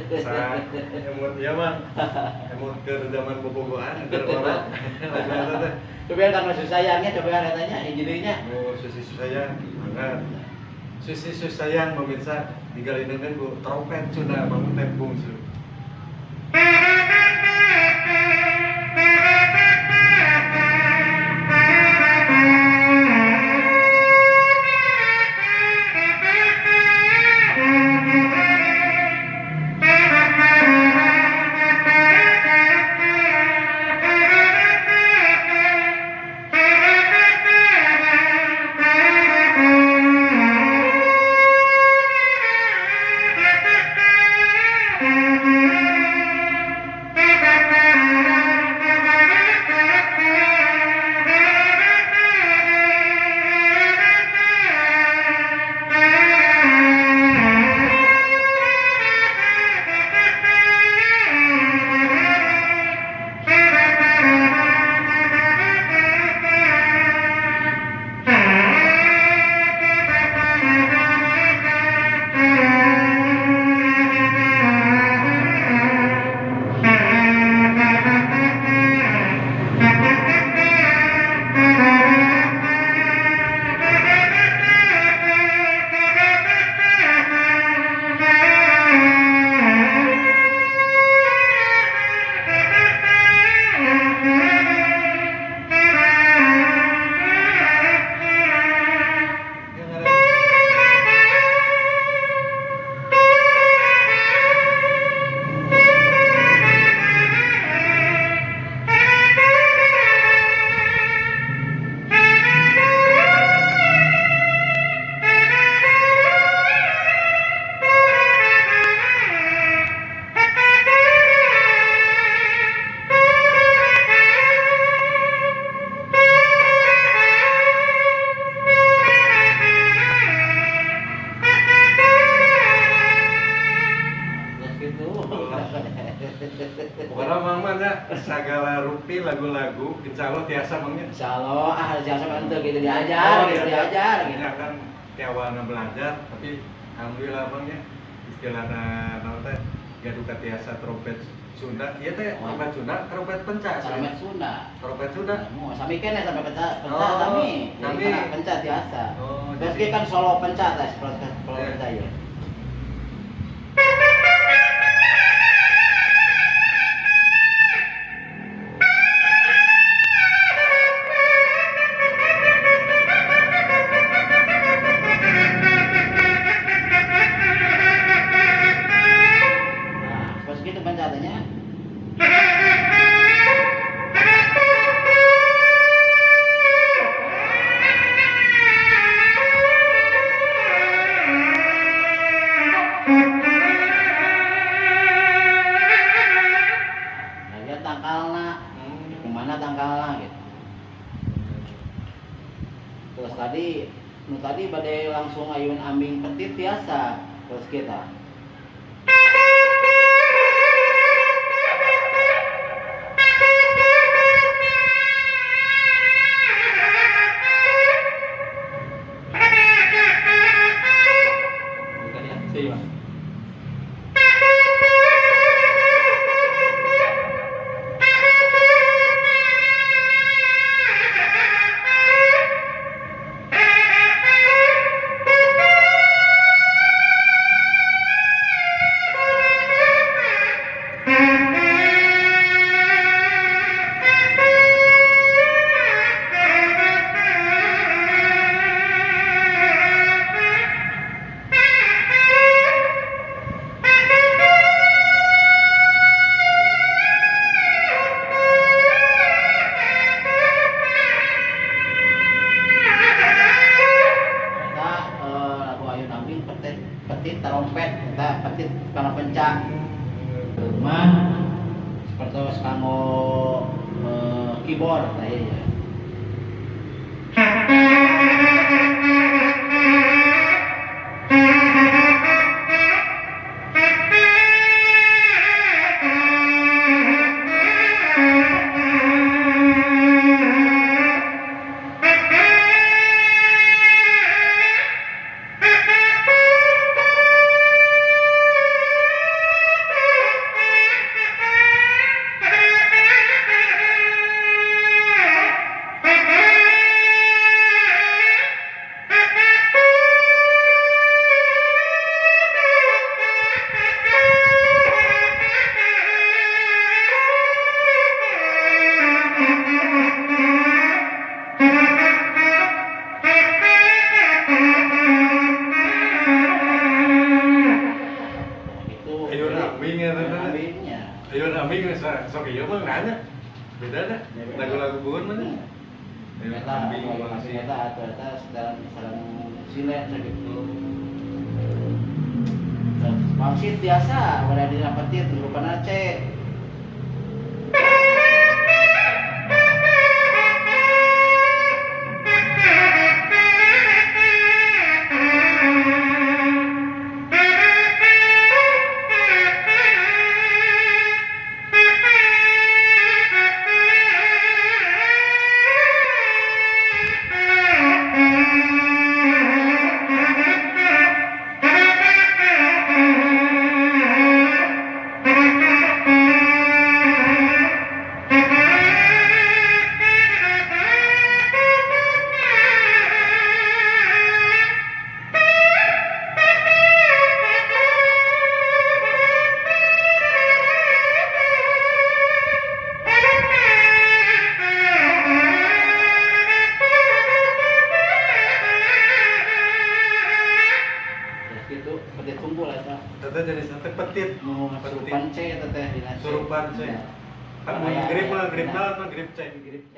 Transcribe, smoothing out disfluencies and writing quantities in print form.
Sa emut ieu mah. Emut keur zaman bobogohan keur kolot. Lagu eta teh. Coba kan susayangnya, coba katanya engineer-nya. Oh, Susi Susayang banget. Susi Susayang pemirsa digalindeunkeun ku trompet Sunda Mang Utep Bungsu. Pokoknya Mang mah segala rupi lagu-lagu insya Allah tiasa Mang nya. Insya Allah, ah tiasa mah henteu gitu diajar, Oh, gitu diajar gitu. Ini kan ti awalna belajar, tapi alhamdulillah Mang nya istilahna naon teh gaduh tiasa trompet Sunda, ieu teh trompet Sunda, trompet penca sih. Trompet Sunda. Trompet Sunda. Mo, sami keneh sampai penca, penca Oh, sami. Jadi sami. kena penca tiasa. Oh, Terus jadi kan solo penca teh, solo Iya. penca ya. Nah, terus gitu pencatanya. Nah, lihat tangkalna, kemana tangkalna gitu. Terus tadi, nu tadi badai langsung ayun ambing petit biasa terus kita. Bukan ya, sih, Pak. Kita lagu ayun ambing petit petit trompet, kita petit kana penca. Rumah seperti kanggo keyboard tah ieu ya. Sok ieu mah nanya. Beda dah. Ya, beda. Lagu-lagu buhun mana? Eta Ambing, anu wangsit. Eta atuh eta setelan setelan silen sakitu. Wangsit biasa, pada dina petit rupana C. Terus gitu, petit kumpul eta. Eta jadi sate petit. Nu Petit. surupan C eta teh dina C. Surupan C. Ya. Kan mun Aya- grip mah aya- grip dina- naon mah grip C. Grip C.